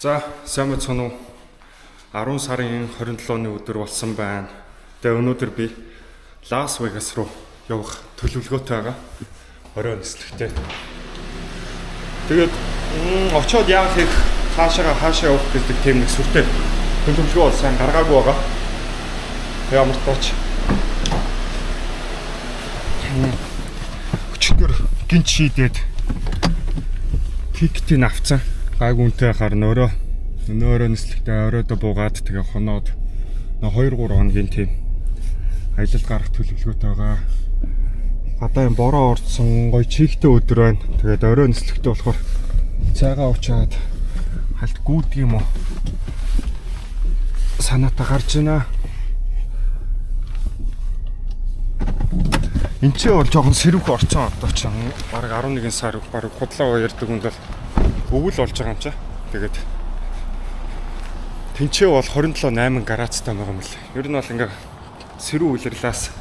За, сайн байцгаана уу? 10 сарын 27-ны өдөр болсон байна. Тэгээ өнөөдөр би Лас Вегас руу явах төлөвлөгөөтэй байгаа. Орой нислэгтэй. Тэгээд очоод яах хийх, цаашаага хаашаа явах гэдэг тийм нэг сүртэй төлөвлөгөө бол сайн гаргаагүй байгаа. Тэгээ ямар тач өчигдөр гинт шийдээд ticket ийг авцсан. Гайгүй үнэтэй харна өрөө. Өнөө өрөө нислэгтэй оройдоо буугаад тэгээ хоноод 2 3 хоногийн тийм аялал гарах төлөвлөгөөтэй байгаа. Гадаа юм бороо орцсон гоё чигтэй өдөр байна. Тэгээд орой нислэгтэй болохоор цайгаа уучаад халт гүйдэг юм уу? Санаатай гарч байна. Энд чи бол жоохон сэрүүх орцсон одоо ч бараг 11 сар бараг худлаа ярьдаг хүнд бол өвөл болж байгаа юм чи. Тэгээд тэнцээ бол 27 8 градустай байгаа юм л. Ер нь бол ингээ сэрүү улирлаас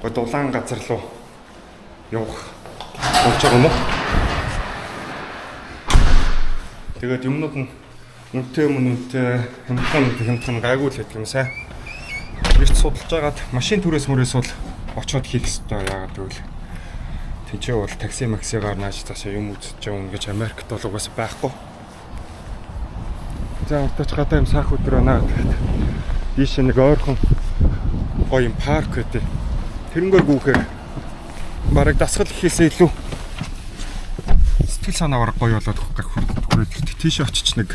гоо дулаан газар руу явах болж байгаа юм уу? Тэгээд юмнууд нь үнэтэй мөн үнэтэй, хямдхан хямдхан гайгүй л байдаг юм сайн. Эрт судалж агаад машин түрээс мөрөөс бол очоод хийх ёстой. Яагаад гэвэл тэнцээ бол такси максигаар нааш цаашаа юм үзэж явна гэж Америкт бол угаасаа байхгүй. За уртаач гадаа юм сайх өдөр байна. Тэгээд ийш нэг ойрхон гоё юм парк байдаг. Тэрнгээр гүүхээр бараг дасгал хийхээсээ илүү сэтгэл санаа бараг гоё болоод хүрээд ирдэг. Тийшээ очиж нэг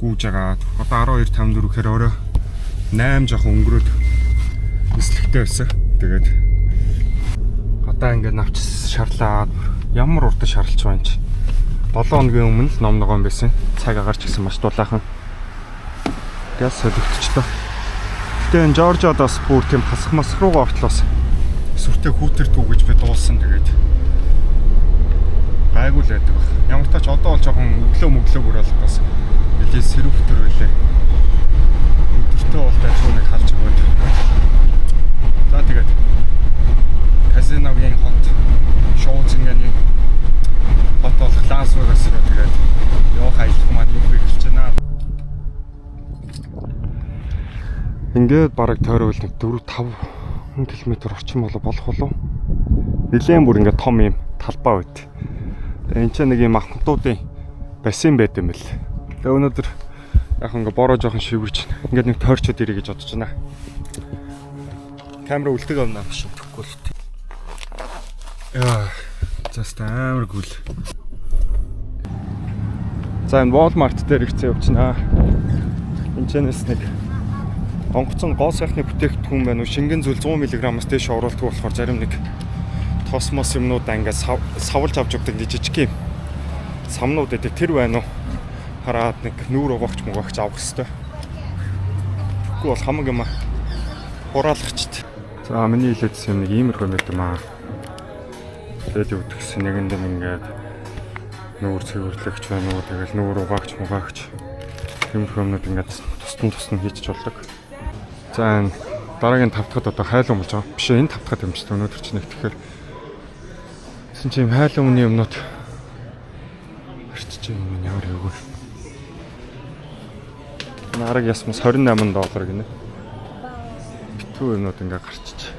гүүж агаад одоо 12:54 гэхээр орой 8 жоохон өнгөрөөд нислэгтэй байсан. Тэгээд одоо ингээд навч шарлаад ямар урд шарлж байгаа юм чи. 7 хоногийн өмнө л ном ногоон байсан. Цаг агаар ч гэсэн маш дулаахан. Газ солигдчихлоо. Гэтэ энэ Жоржиад бас бүр тийм хасах масах руугаа ортол бас сүртэй хүүтэрдгүү гэж би дуулсан. Тэгээд гайгүй л байдаг баг. Ямар тач одоо бол жоохон өглөө мөглөө бүр бол бас нэлээд сэрүүхтэр байлээ. Өдөртөө бол дайчгүй нэг халж өгөөд. За тэгээд казиногийн хот, шоуцинганы хот болох Лас Вегас руу тэгээд явах аялах маань юу эхэлж байна. Ингээд бараг тойрвол нэг 4 5 км орчим болоо болох болов. Нилээн бүр ингээд том юм талбай байт. Тэгээ энэ ч нэг юм ахмадуудын бассейн байт юм бэл. Тэгээ өнөөдөр яг ингээд бороо жоохон шивэрч ингээд нэг тойрчод ирье гэж бодож байна. Камера үлдэг авна биш тэгэхгүй л. Яа, заста амар гүл. За энэ Walmart дээр ирсэн явчихнаа. Энд чэнэс нэг онгоцон гоо сайхны бүтээгдэхүүн байна уу? Шингэн зүйл 100 мг-аас дээш оруулдаг болохоор зарим нэг тос мос юмнуудаа ингээд савлж авч явдаг нэг жижиг юм самнууд байдаг. Тэр байна уу? Хараад нэг нүүр угаагч мугаагч авах хэвээр. Тэгэхгүй бол хамаг юм хураалгачт. За миний хэлээдсэн юм нэг иймэрхүү юм байт юм аа. Тэгээд юу гэсэн нэгэнд нь ингээд нүүр цэвэрлэгч байна уу? Тэгэл нүүр угаагч мугаагч тиймэрхүү юмнууд ингээд тусдан тусдан хийчих болдог. За энэ дараагийн 5 дахьд одоо хайлуун болж байгаа. Биш энэ 5 дахьд юм чи өнөөдөр чи нэг тэгэхээр гэсэн чи юм хайлуун өмнө юмнууд арчиж юм ямар юу вэ? Нараг ясмас $28 гинэ. Битүү юмнууд ингээ гарчиж.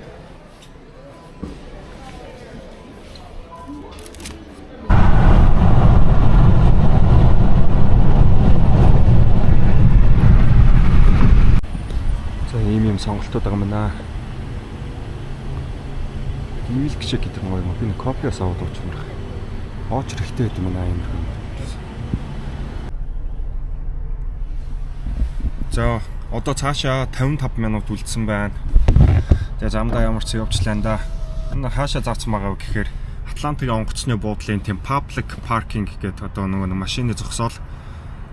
За ийм юм сонголтууд байгаа юм байна. Milkshake гэдэг юм гоё юм. Би нэг кофеос аваад уучмаар. Ооч хэрэгтэй байт юм байна ийм юм. За одоо цаашаа 55 минут үлдсэн байна. Тэгээ замдаа ямар ч явчлаа да. Энэ хаашаа заасан байгаа вэ гэхээр Атлантын онгоцны буудлын тийм public parking гэдэг одоо нөгөө нэг машины зогсоол.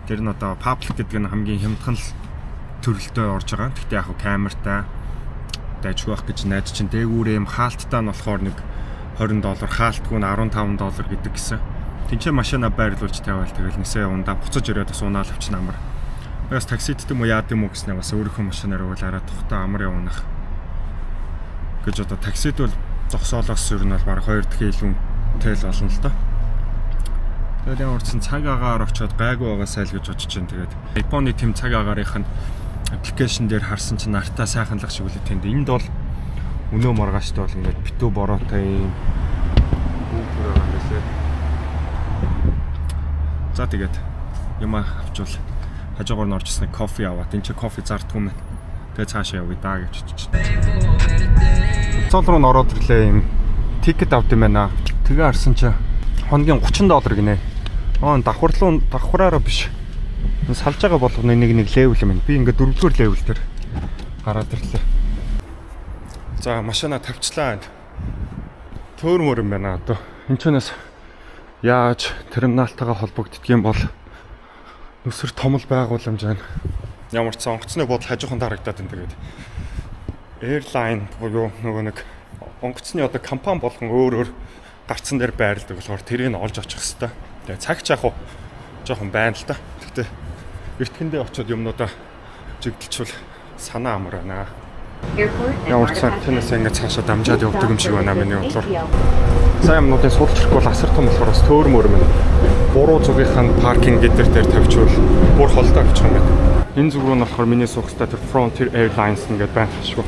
Тэр нь одоо public гэдэг нь хамгийн хямдхан л төрөлтөө орж байгаа. Гэхдээ яг камертай дайжгүй байх гэж найз чинь дээгүүр юм хаалттай нь болохоор нэг $20, хаалтгүй нь $15 гэдэг гэсэн. Тинчээ машина байрлуулж тавиал тэгэл нисээ явандаа буцаж ирээд бас унаал авчин амар. Бас таксидт юм уу яад юм уу гэснээр бас өөрийнхөө машинаар уул арай тухтай амар явнах гэж одоо таксид бол зогсоолоос ер нь бол бараг 2 дахин илүү тэл болно л доо. Тэгээд ямар ч сан цаг агаар очиод гайгүй байгаасай л гэж бодож чинь. Тэгээд Японы тэм цаг агаарын нь application дээр харсан чинь нартаа сайханлах шиг үлээ тэнд. Энд бол өнөө маргааштай бол ингээд битүү бороотой юм хүүхэр байгаа юм байлээ. За тэгээд юм авчвал хажуугаар нь орж ирсэн кофе аваад энэ чи кофе зардгүй юм. Тэгээ цаашаа явъя даа гэж бодож байна. Цол руу н ороод ирлээ юм. Ticket авд юм байна. Тэгээ харсан чи хоногийн $30 гинэ. Аа давхарлуу давхраараа биш. Энэ салж байгаа болгоно нэг нэг level юм байна. Би ингээд дөрөвдүгээр level дээр гараад ирлээ. За машина тавьчлаа. Төөрмөр юм байна одоо. Энд чэнэс яаж терминалтайгаа холбогддог юм бол нүсэр томл байгууламж байна. Ямар ч сан онгоцны буудал хажуухан дарагдаад байна тэгээд. Airline буюу нөгөө нэг онгоцны одоо компани болгон өөр өөр гарцсан дээр байрладаг болохоор тэрийг нь олж очих хэвээр. Тэгээ цаг ч яг уу жоохон байна л да. Гэхдээ эртгэндээ очиод юмнуудаа жигдэлчвэл санаа амар байна. Ямар ч сан тэрнээс ингээд цаашаа дамжаад явдаг юм шиг байна миний бодлоор. Сайн юмнуудыг судалж ирэхгүй бол асар том болохоор бас төөрмөр юм. Буруу зүгийнх нь parking гэдэр дээр тавьчвал бүр холдоо авчих юм байна. Энэ зүг рүү нь болохоор миний суух хэвээр тэр Frontier Airlines ингээд байна шүү.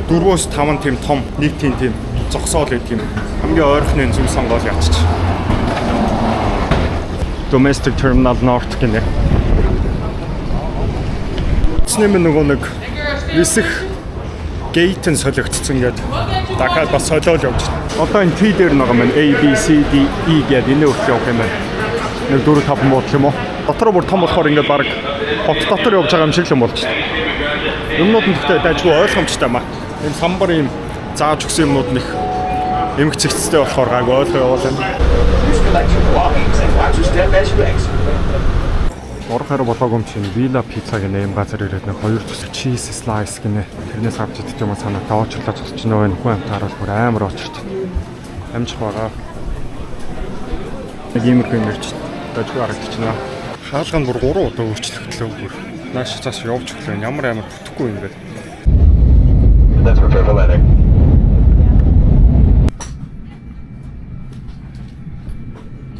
4-5 тийм том нийтийн тийм зогсоол гэдэг юм. Хамгийн ойрхны зүг сонгоол ячиж. Domestic Terminal North гинэ. Цэцний минь нөгөө нэг нисэх gate нь солигдсон гээд дахиад бас солиол явж байна. Одоо энэ T дээр нэг юм байна. A B C D E гэдэг энэ хүртэл явах юм байна. Нэг 4 5 буудал юм уу? Дотор бүр том болохоор ингээд баг хот дотор явж байгаа юм шиг л юм болж байна. Юмнууд нь гэхдээ дайжгүй ойлгомжтой маа. Энэ самбар юм зааж өгсөн юмнууд нь их эмх цэгцтэй болохоор гайгүй ойлгоо явуулна. Use collect your belongings and watch your step as you exit. Орох хариу болоогүй юм чинь Villa Pizza гэнэ юм газар ирээд нэг хоёр цус cheese slice гэнэ. Тэрнээс авч идэх юм санаатай очрлоо зогсож нөө энэ хүн амтаар бол бүр амар очирч. Амжих байгаа. Нэг иймэрхүү юм ирж дажгүй харагдчихна. Хаалга нь бүр 3 удаа өөрчлөгдлөө бүр. Нааш цааш явж өглөө ямар амар бүтэхгүй юм бэ. Let's prepare for landing.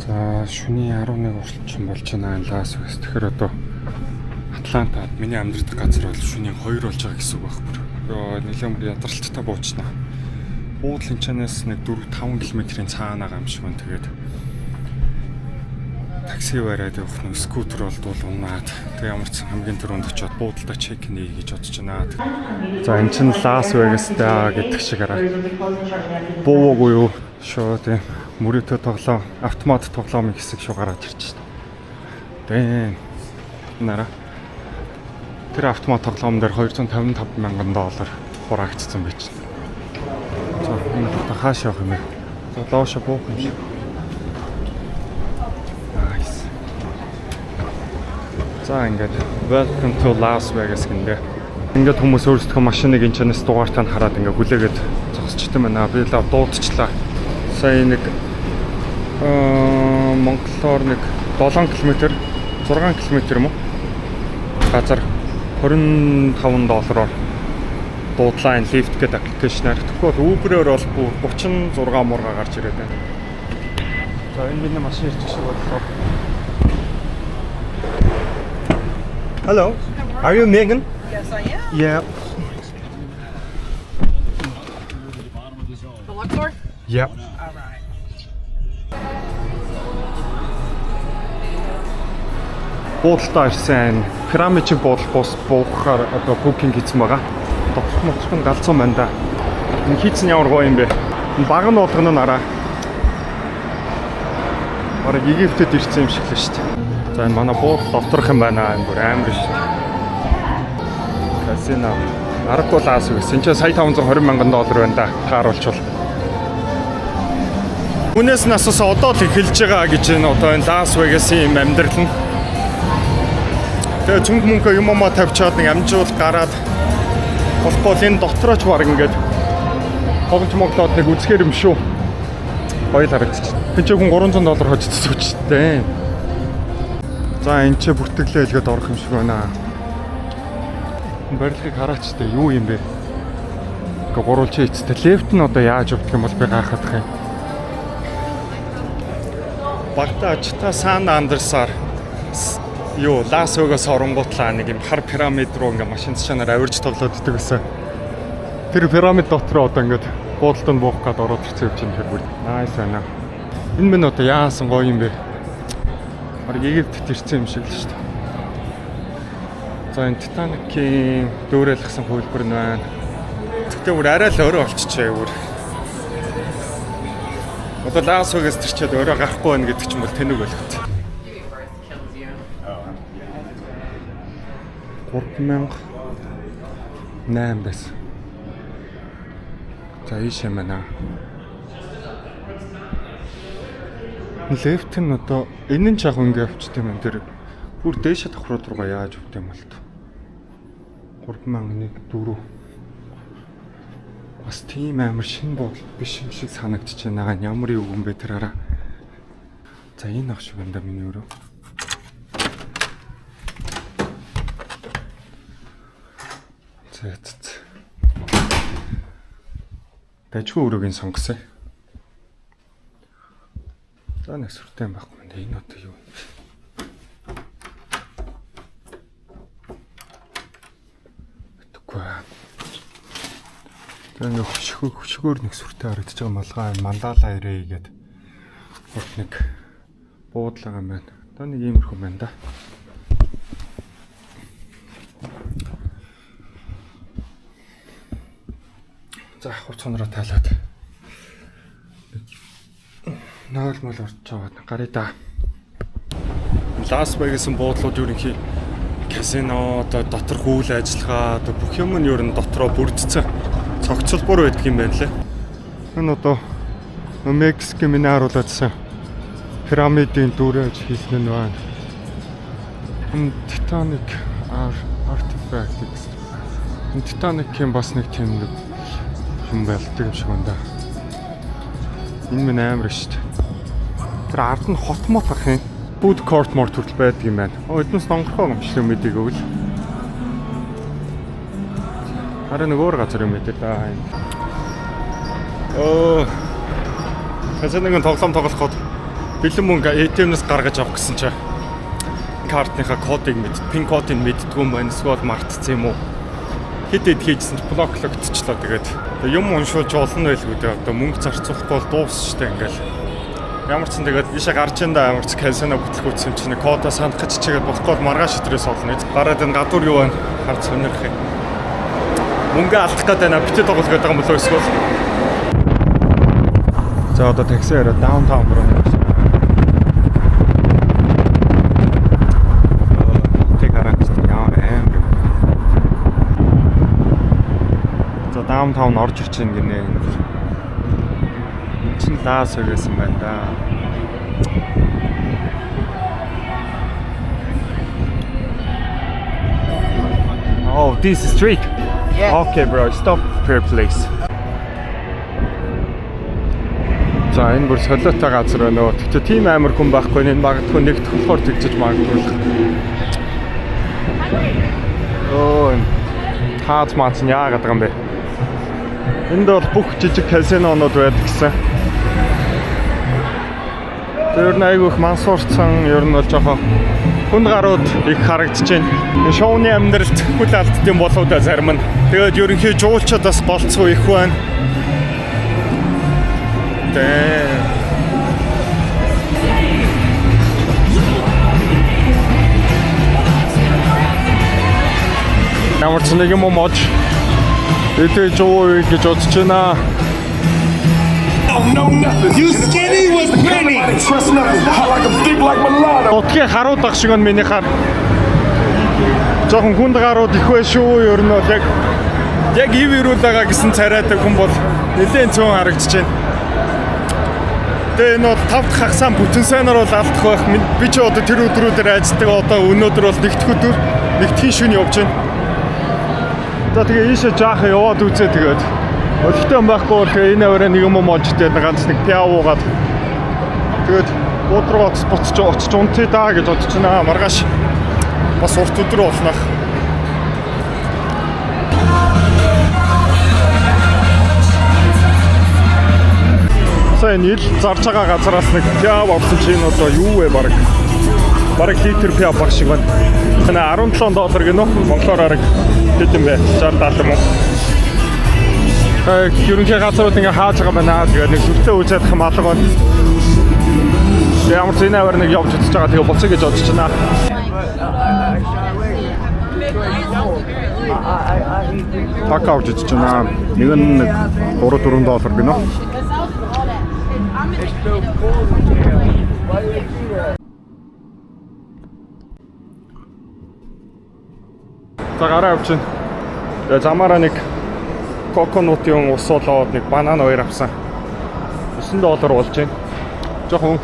За шөнийн 11 орчим болж байна Лас Вегас. Тэгэхээр одоо Атлантад миний амьдардаг газар бол шөнийн 2 болж байгаа гэсэн үг байхгүй. Йоо нэлээд бүр ядралттай буучна. Буудлын чанаас нэг 4 5 км-ийн цаана байгаа юм шиг байна. Тэгээд такси бариад явах нь скутер болдвол унаад тэг ямар ч хамгийн түрүүнд очиод буудалдаа check-in хий гэж бодож байна. За эн чинь Лас Вегастай гэдэг шиг араа. Буугүй юу? Шоо тийм мөрөөдөө тоглоом, автомат тоглоомын хэсэг шүү гараад ирж байна. Дэм. Нара. Тэр автомат тоглоом дээр $255 мянган хураагдсан байж. За энэ одоо хааш явах юм бэ? За доошо буух юм шиг. Nice. За ингээд Welcome to Las Vegas гэнэ. Ингээд хүмүүс өөрсдийнхөө машиныг энэ чанаас дугаартай нь хараад ингээд хүлээгээд зогсчтой байна. Би л дуудчихлаа. Сая нэг монголоор нэг 7 км 6 км юм уу? Газар $25 дуудлаа энэ Lyft гэдэг application аар. Тэгэхгүй бол Uber-ээр бол бүр 36 мурга гарч ирээд байна. За энэ миний машин ирчих шиг боллоо. Hello. Are you Megan? Yes, I am. Yeah. The Luxor? Yeah. All right. Буудалдаа ирсэн. Пирамидын буудал бус буухаар одоо booking хийсэн байгаа. Доторх моторх нь галзуу байна да. Энэ хийцэн ямар гоё юм бэ? Энэ баг нь болгоно нь араа. Бараг Египтэд ирсэн юм шиг л шүү дээ. За энэ манай буудал доторх юм байна. Энэ бүр амар шүү дээ. Казино. Аргагүй Лас Вегас. Энд чинь сая 520 мянган доллар байна да. Тааруулчвал. Хүнээс нь асуусан одоо л эхэлж байгаа гэж энэ одоо энэ Лас Вегасын юм амьдрал нь. Тэгээ цүнх мөнхөө юм амаа тавьчаад нэг амжуул гараад болохгүй бол энэ дотроо ч баг ингээд тоглож моглоод нэг үзэхэр юм шүү. Гоё л харагдчих. Энд чи хүн $300 хожицсан ч дээ. За энэ чи бүртгэлээ илгээд орох юм шиг байна. Барилгыг хараач тээ юу юм бэ? Ингээ гурвалжин эцтэй. Лефт нь одоо яаж явдаг юм бол би гайхах юм. Багтаа Чита Сан Андресаар юу Лас Вегас оронгуутлаа нэг юм хар пирамид руу ингээ машин цаанаар авирж тоглоод идэг гэсэн. Тэр пирамид дотор одоо ингээд буудалд нь буух гээд ороод ирсэн юм чинь тэр бүр nice байна. Энэ минь одоо яасан гоё юм бэ? Бараг Египтэд ирсэн юм шиг л шүү дээ. За, энэ Титаникийн дүүрэлгсэн хувилбар нь байна. Тэгтээ бүр арай л орой болчихжээ бүр. Одоо Лас Вегас төрчөөд орой гарахгүй байна гэдэг чинь бол тэнэг болгот. Giving birth kills you. 3008 байсан. За, ийшээ байна. Лифт нь одоо энэ нь ч яг ингэ явчихсан юм тэр бүр дээшээ давхрууд руугаа яаж явд юм бол та. 3001 4. Бас тийм амар шинэ буудал биш юм шиг санагдчихэж байна. Ямар юу юм бэ тэр араа. За, энэ ах шиг байна да миний өрөө. За за. Дажгүй өрөөг нь сонгосон. За, нэг сүртэй юм байхгүй юм да. Энэ одоо юу юм бэ? Мэдэхгүй. Тэр нэг хөшгөөр нэг сүртэй харагдаж байгаа малгай Mandala Array гэдэг урт нэг буудлага юм байна. Одоо нэг иймэрхүү байна да. За, хувц хонороо тайлаад нойл мол орж аваад гаръя да. Лас Вегасын буудлууд ерөнхий казино, одоо доторх үйл ажиллагаа, одоо бүх юм нь ер нь дотроо бүрдсэн. Цогцолбор байдаг юм байна лээ. Энэ одоо Мексикийн миний харуулаадсан пирамидын дүрэж хийсэн нь байна. Энэ Titanic artifact гэсэн. Энэ Titanic-ийн бас нэг тийм нэг юм байлдаг юм шиг байна да. Энэ минь амар шүү дээ. Тэр ард нь хот мот ах юм. Food court морт хүртэл байдаг юм байна. Оо, эднээс донгорхоо юм шиг мэдээгүй л. Харин нэг өөр газар юм мэдээ да. Оо. Казиногийн тоглоом тоглоход бэлэн мөнгө ATM-наас гаргаж авах гэсэн чинь картныхаа кодыг мэд, PIN кодыг мэддэггүй юм байна. Эсвэл мартцсан юм уу? Хэд хэд хийжсэн ч блоклогдчихлоо. Тэгээд юм уншуулж олон байлгүй дээ. Одоо мөнгө зарцуулахгүй бол дуусна штэ ингээл. Ямар ч сан тэгээд ийшээ гарч ин да, ямар ч казино бүтлгүүцсэн юм чинь кодоо санах гэж чигээд болохгүй бол маргааш өдрөөс олно. Гараад энэ гадуур юу байна? Харж сонирх юм. Мөнгө алдах гээд байна. Битээ тоглох гээд байгаа юм болоо эсвэл. За, одоо такси яриад downtown руу явсан. Тэг хараач ямар амар юм. За, downtown орж ирж байна гинэ. Энд чинь Лас Вегас юм байна да. Oh, this street. Yes. Okay, bro. Stop here, please. За, энэ бүр солиотой газар байна өө. Гэхдээ тийм амар хүн байхгүй. Энэ магадгүй нэгдэх болохоор тэгжиж магадгүй л. Өө, энэ таац мац нь яагаад байгаа юм бэ? Энд бол бүх жижиг казинонууд байдаг гэсэн. Тэр нь айгүй их мансуурцсан, ер нь бол жоохон хүнд гарууд их харагдаж байна. Энэ шоуны амьдралд хүл алддсан болов да зарим нь. Тэгээд ерөнхий жуулчид бас голцоо их байна. Тэ. Ямар ч нэг юм мож идэж уу гэж бодож байна. Know nothing. You skinny was pretty. Trust nothing. I like 'em thick like Milano. Нутгийн харууд ах шиг нь миний хар. Жоохон хүнд гарууд их байх шүү. Ер нь бол яг ив ирүүл байгаа гэсэн царайтай хүн бол нэлээд цөөн харагдаж байна. Тэгээ энэ бол тав дахь хагасаа бүтэн сайнаар бол алдах байх. Би ч одоо тэр өдрүүдээр ажилладаг. Одоо өнөөдөр бол нэгдэх өдөр, нэгдэхийн шөнө явж байна. За, тэгээ ийшээ жаахан яваад үзээ тэгээд. Олигтой юм байхгүй бол тэгээ энэ аваараа нэг юм олж идээд ганц нэг пиво уугаад тэгээд бууд руу оц буцаж очиж унтъя даа гэж бодож байна. Маргааш бас урт өдөр болно. Сая энэ ил зарж байгаа газараас нэг пиав авсан чинь одоо юу вэ бараг? Бараг литр пиав баг шиг байна. Энэ 17 доллар гэнэ үү? Монголоор араг хэд юм бэ? 60 70 юм уу? Ерөнхий газрууд ингээ хааж байгаа байна. Тэгээд нэг зүрхтэй үз чадах юм алга байна. Тэгээ ямар ч энэ аваар нэг явж үзэж байгаа. Тэгээ буцъя гэж бодож байна. Тако авч үзэж байна. Нэг нь нэг 3 4 доллар гэнэ үү? За гараа авчин. Тэгээ замаараа нэг coconut-ын ус болоод нэг банан хоёр авсан. 9 доллар болж байна. Жохон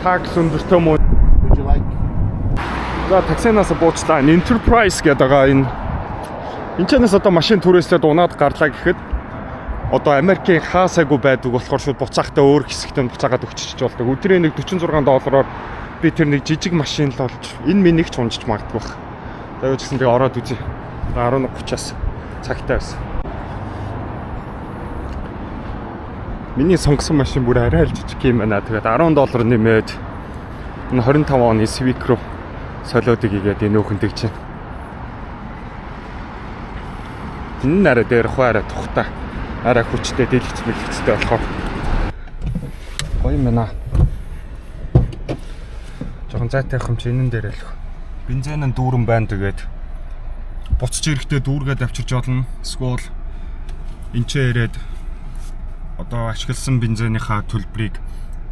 tax өндөртэй мөн. Would you like? За таксинаас буучлаа. Enterprise гэдэг байгаа энэ. Энд чанаас одоо машин түрээслээд унаад гарлаа гэхэд одоо Америкийн хаасайгүй байдаг болохоор шууд буцаахтаа өөр хэсэгтээ буцаагаад өгчөж болдог. Өдрийн нэг 46 доллараар би тэр нэг жижиг машин л олж энэ миний ч унжиж магадгүй байх. За юу ч гэсэн тэгээ ороод үзье. 11:30-аас цагтай байсан. Миний сонгосон машин бүр арай л жижиг юм байна. Тэгээд 10 доллар нэмээд энэ 25 оны Civic руу солиодыг игээд энэ өөхөндөг чинь. Энэ нь арай дээр хуу арай тухтай. Арай хүчтэй дэлгэц мэлгэцтэй болохоор гоё юм байна. Жохон зайтай явах юм чи энэн дээр л. Бензин нь дүүрэн байна тэгээд буцаж ирэхдээ дүүргээд авчирч болно. Эсвэл энэ ч ирээд одоо ашигласан бензинийхаа төлбөрийг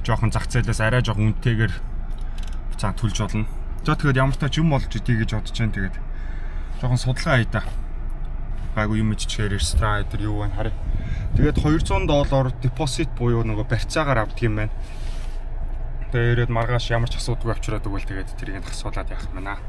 жоохон зах зээлээс арай жоохон үнэтэйгээр буцаа төлж болно. За тэгээд ямар ч тач юм болж идэ гэж бодож байна. Тэгээд жоохон судалгаа хийе та. Гайгүй юм иччихээр ресторан эдэр юу байна харъя. Тэгээд 200 доллар депозит буюу нөгөө барьцаагаар авдаг юм байна. Тэгээд ирээд маргааш ямар ч асуудалгүй авчираад өгвөл тэгээд тэрийг асуулаад явах юм байна.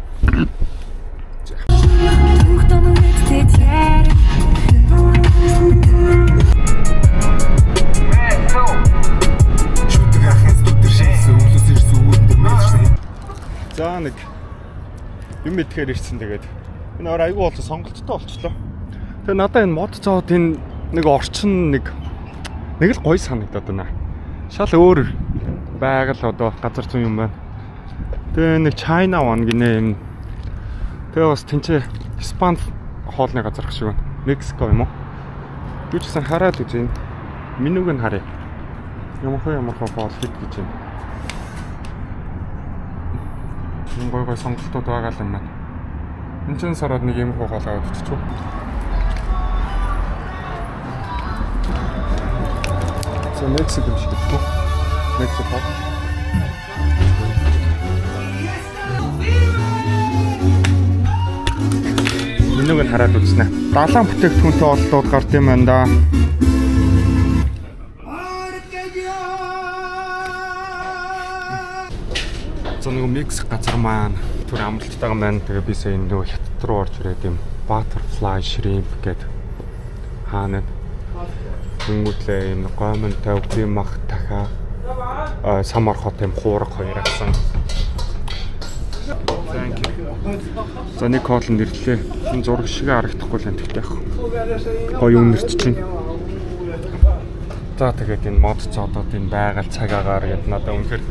За нэг юм идэхээр ирсэн тэгээд энэ ор айгүй олон сонголттой болчлоо. Тэгээ надаа энэ мод зоод энэ нэг орчин нэг л гоё санагдаад байна. Шал өөр байгаль одоо газар зүүн юм байна. Тэгээ нэг China One гинэ юм. Тэгээ бас тэнцээ Испани хоолны газар шиг байна. Мексико юм уу? Юу ч гэсэн хараад үзье. Менюг нь харъя. Ямар хоол хэд гэж юм. Юм гоё гоё сонголтууд байгаа юм байна. Энд чинь сараад нэг юм хоол аваад идчихв. За Мексик юм шиг үү? Мексик хоол. Менюг нь хараад үзнэ. Далайн бүтээгдэхүүнтэй олдоод гард юм байна да. За нөгөө Мексик газар маань түр амралттайгаа маань тэгээ би сая энэ нөгөө хятад руу орж ирээд юм butterfly shrimp гэдэг хаана тэнгүүтлээ юм гомонтой үгүй мах дахаа сам орхот юм хуурга хоёр авсан. Thank you. За нэг хоолнд ирлээ. Энэ зураг шиг харагдахгүй л энэ тэгтээ яг. Гоё үнэрч чинь. За тэгээд энэ мод зодод энэ байгаль цаг агаар гэдэг надад үнэхээр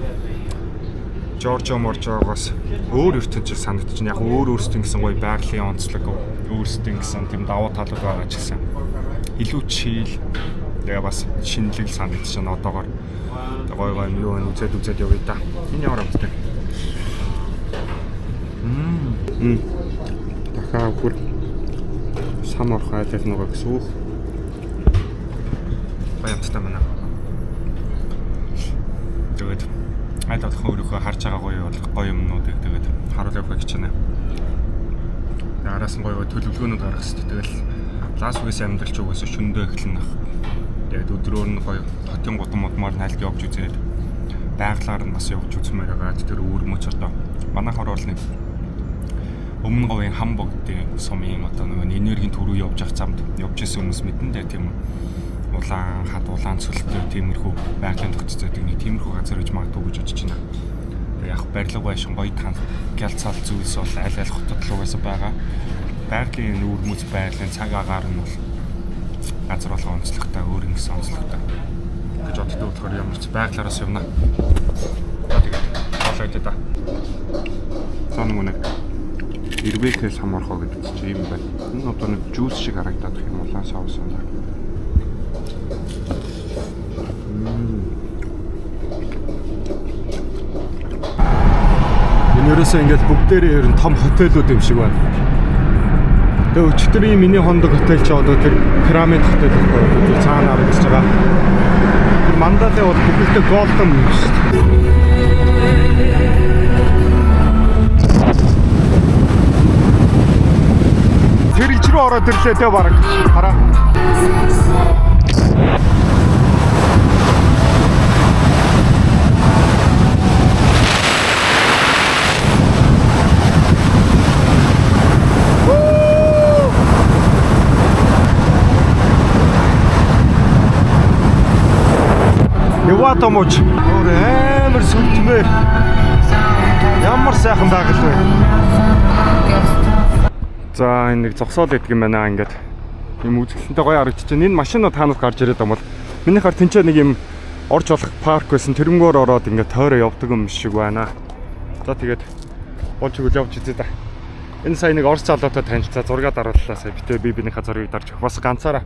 Жоржо Моржоогоос өөр ертөнцийн санагдчихна. Яг өөр өөрсдийн гэсэн гоё байгалийн онцлог, өөрсдийн гэсэн тийм давуу талууд байгаа ч гэсэн илүү чийл тэгээ бас шинэлэг санагдчихна одоогоор. Гоё гоё юм юу вэ үзээд явъя та. Энэ ямар амттай. Дахиад бүр сам орох айлал нөгөө гэсэн үг. Гоё амттай байна. Тэгээд аль болох өөрийнхөө харж байгаа гоё гоё юмнуудыг тэгээд харуул явахыг хичээнэ. Тэгээд араас нь гоё гоё төлөвлөгөөнүүд гаргах хэрэгтэй. Тэгэл Лас Вегас амьдралч угаасаа шөндөө эхлэнэ. Тэгээд өдрөөр нь гоё хотын гудам мудмаар нь альд явж үзээд байглаар нь бас явж үзмээр байгаа. Тэр өвөрмөц одоо манайхаар бол нэг өмнө говийн хам богдын сумын одоо нөгөө энергийн төрөө явж явах замд явж исэн хүмүүс мэдэн дээ тийм улаан хад улаан цөлтэй тиймэрхүү байгалийн тогтцоодаг нэг тиймэрхүү газар гэж магадгүй гэж бодож байна. Тэгээ яг барилга байшин гоё тань гялцал зүйлс бол аль аль хотод л угаасаа байгаа. Байгалийн өвөрмөц байгалийн цаг агаар нь бол газар болгон онцлогтой, өөр ингэсэн онцлогтой. гэж боддог болохоор ямар ч байглаараас явна. За тэгээд хоолоо идэ да. За нөгөө нэг эрвээхээс хамаархоо гэдэг чинь юм байна. Энэ одоо нэг juice шиг харагдаад их юм улаан соус юм байна. Энэ ерөөсөө ингээд бүгдээрээ ер нь том хотелүүд юм шиг байна. Тэгээ өчигдрийн миний хондог хотел чи одоо тэр пирамид хотел гэхгүй юу? Тэр цаана харагдаж байгаа. Тэр Мандалай бол бүхэлдээ golden юм шүү дээ. Тэр ич рүү ороод ирлээ те бараг. Хараа. Яваа мууч. Өөр амар сүртмээр. Ямар сайхан байгаль вэ? За энэ нэг зогсоол идэх юм байна ингээд. Ийм үзэсгэлэнтэй гоё харагдчих. Энэ машинууд таанаас гарч ирээд байгаа юм бол миний хар тэнцээ нэг юм орж болох парк байсан. Тэрнгөөр ороод ингээд тойроо явдаг юм шиг байна. За тэгээд болж игэл явж үзье да. Энэ сая нэг орс залуутай танилцаа зураг дарууллаа сая. Битээ би бинийхээ зургийг дарж өгөх. Бас ганцаараа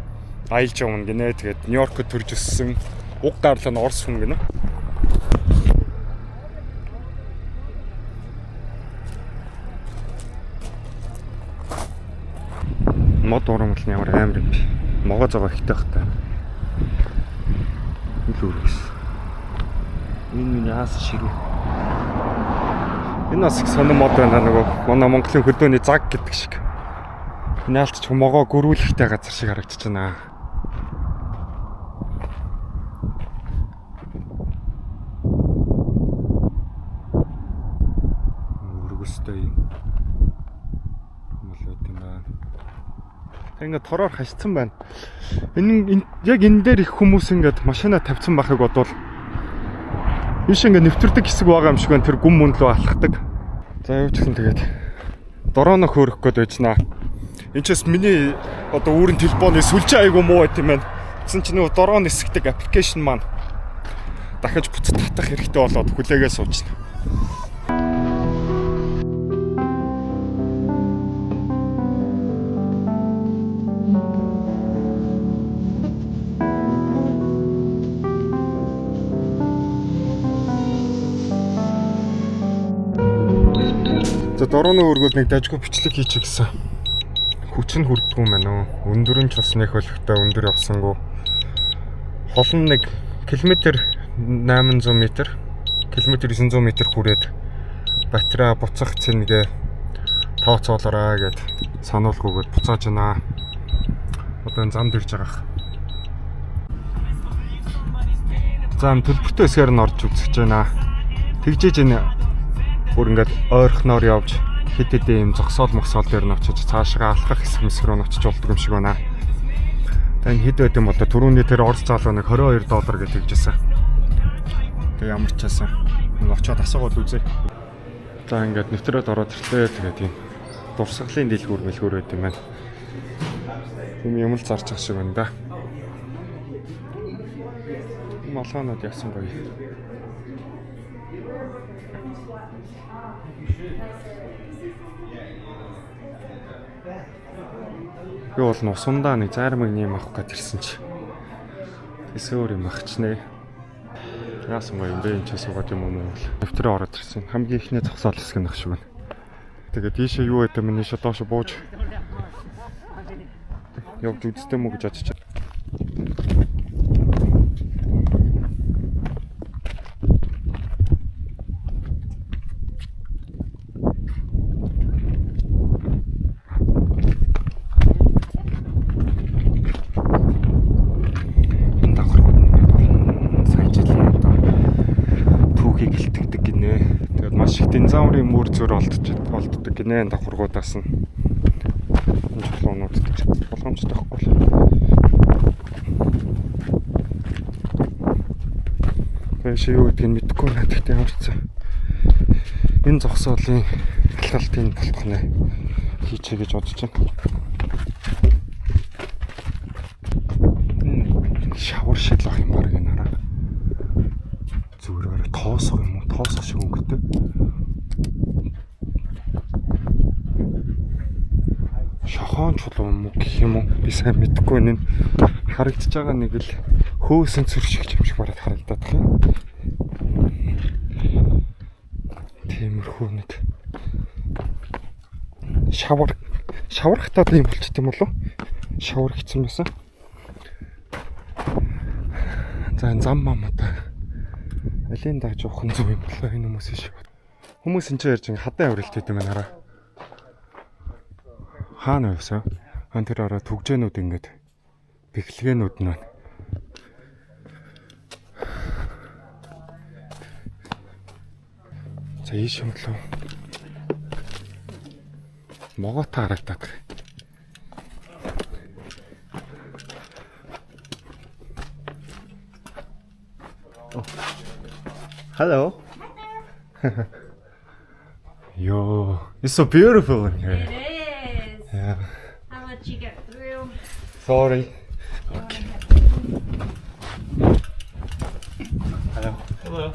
аялж явна гинэ. Тэгээд Нью-Йоркод төрж өссөн. Уг гарлаа нь орс хүн гинэ. Мод урамл нь ямар амар юм бэ? Могоо зогоо ихтэй хта. Үл үргэс. Энэ миний аас ширүү. Энэ бас их сонин мод байна нөгөө. Манай Монголын хөдөөний заг гэдэг шиг. Энэ алтч могоо гөрүүлэхтэй газар шиг харагдаж байна. Өргөстэй юм. Мол байт юм байна. Тэг ингээд тороор хашсан байна. Энэ яг энэ дээр их хүмүүс ингээд машина тавьсан байхыг бодвол ийш ингээд нэвтэрдэг хэсэг байгаа юм шиг байна. Тэр гүн мөн лөө алхдаг. За юу ч гэсэн тэгээд дорооно хөөрөх гээд байжнаа. Энд чээс миний одоо үүрэн телефоны сүлжээ айгу муу байт юм байна. Тэгсэн чинь нөгөө дрон нисгдэг аппликейшн маань дахиж буцаж татах хэрэгтэй болоод хүлээгээ суужна. За дөрөвний өргөл нэг дажгүй бичлэг хийчих гэсэн. Хүч нь хүрдэггүй юм байна уу? Өндөр нь ч бас нэг хөлөгтэй өндөр явсангүй. Хол нь нэг километр 800 м, километр 900 м хүрээд батарей буцах цэнгээ тооцоолоорой гэд сануулгүйгээд буцааж байна. Одоо энэ замд ирж байгаах. За энэ төлбөртэй хэсгээр нь орж үзэж байна. Тэгжээж энэ бүр ингээд ойрхоноор явж хэд хэдэн юм зогсоол могсоол дээр нь очиж цаашгаа алхах хэсэг мэсэг рүү нь очиж болдог юм шиг байна. Та энэ хэд байд юм бол түрүүний тэр орс залуу нэг $22 гэж тэгжсэн. Тэг ямар ч часан. Нэг очиод асуугаад үзье. За ингээд нэвтрээд ороод ирлээ. Тэгээд ийм дурсгалын дэлгүүр мэлгүүр байд юм байна. Тийм юм л зарж байгаа шиг байна да. Малгаанууд яасан гоё. Би бол нусандаа нэг зайрмаг нэм авах гэж ирсэн чи. Тэсөөр юм ахчнэ. Яасан гоё юм бэ? Энд чи суугаад юм уу мөн. Нэвтрээ ороод ирсэн. Хамгийн ихний зогсоол хэсэг нь ах шиг байна. Тэгээд ийшээ юу гэдэг юм ийшээ доош бууж явж үзтээ мүү гэж бодож. Энэ давхаргууд нь ингээд олон сая жилийн одоо түүхийг илтгэдэг гинэ. Тэгээд маш их динозаврын мөр зөр олддог гинэ энэ давхаргуудаас нь. Энэ чулуунууд дээр болгоомжтой байхгүй л. Тэгээд юу гэдгийг мэдэхгүй байна. Гэхдээ ямар ч байсан энэ зогсоолын алхалтын болтох нэ хийчихье гэж бодож байна. Шавар шиг л ах юм баг энэ хараа. те. Шохон чулуу юм уу гэх юм уу? Би сайн мэдэхгүй байна. Харагдаж байгаа нэг л хөөсөн цүр шиг юм шиг бараг харагдаад байна. Тиймэрхүү нэг шавар шавархтаа тийм болчт юм болов? Шавар гэсэн байсан. За энэ зам мамтай алийн дааж явах нь зөв юм болоо энэ хүмүүс шиг. Хүмүүс энэ ч ярьж ингээ хадан авралт хийдэг юм байна. Хаана явсан? Хан тэр араа түгжээнүүд ингээд бэхлэгээнүүд нь байна. За ийш юм лөө. Моготой харагдаад байна. Hello. Yo, it's so beautiful in here. It is. Yeah. I'll let you get through. Sorry. Okay. Hello. Hello.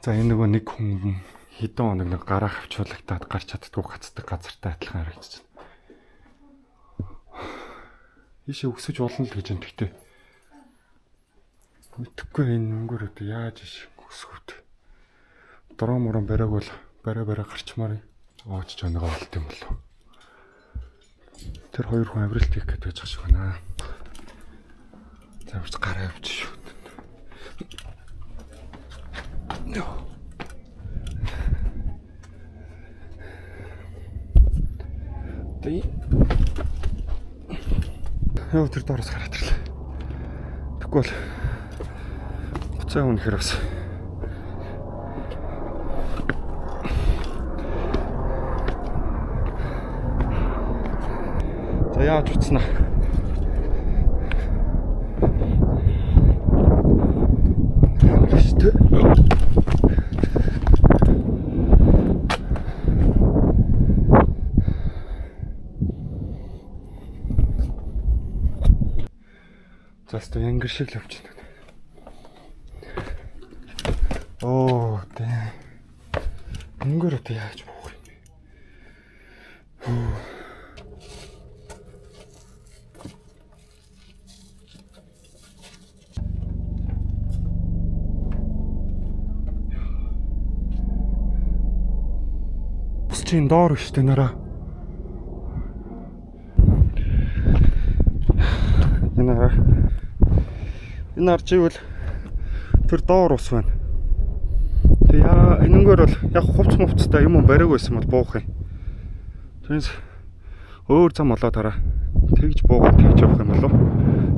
За энэ нөгөө нэг хүн хэдэн хоног нэг гараа хавчуулагтаад гарч чаддгүй гацдаг газартай адилхан харагдаж байна. Ийшээ өсөж болно л гэж юм тэгтээ. Мэдхгүй энэ мөнгөөр одоо яаж иш өсгөвт. Дрон муран бариаг бол барай барай гарчмаар ооч ч оногоо болт юм болов. Тэр хоёр хүн авралт хийх гээд байж байгаа шиг байна. За үрч гараа явчих шүү. Тэ. Яа тэр доороос гараад ирлээ. Тэгвэл бол буцаа үнэхэр бас. За яаж утснаа? Шүү. За өстө янгэр шиг л явчихна. Оо тэ. Мөнгөөр одоо яаж буух юм бэ? Хүү. Ус чинь доор штэ нараа. Энэ хараа. Энэ харж ивэл тэр доор ус байна. Тэг яа энэнгээр бол яг хувц мувцтай юм бариаг байсан бол буух юм. Тэрнээс өөр зам олоод хараа. Тэгж буугаад тэгж явах юм болов.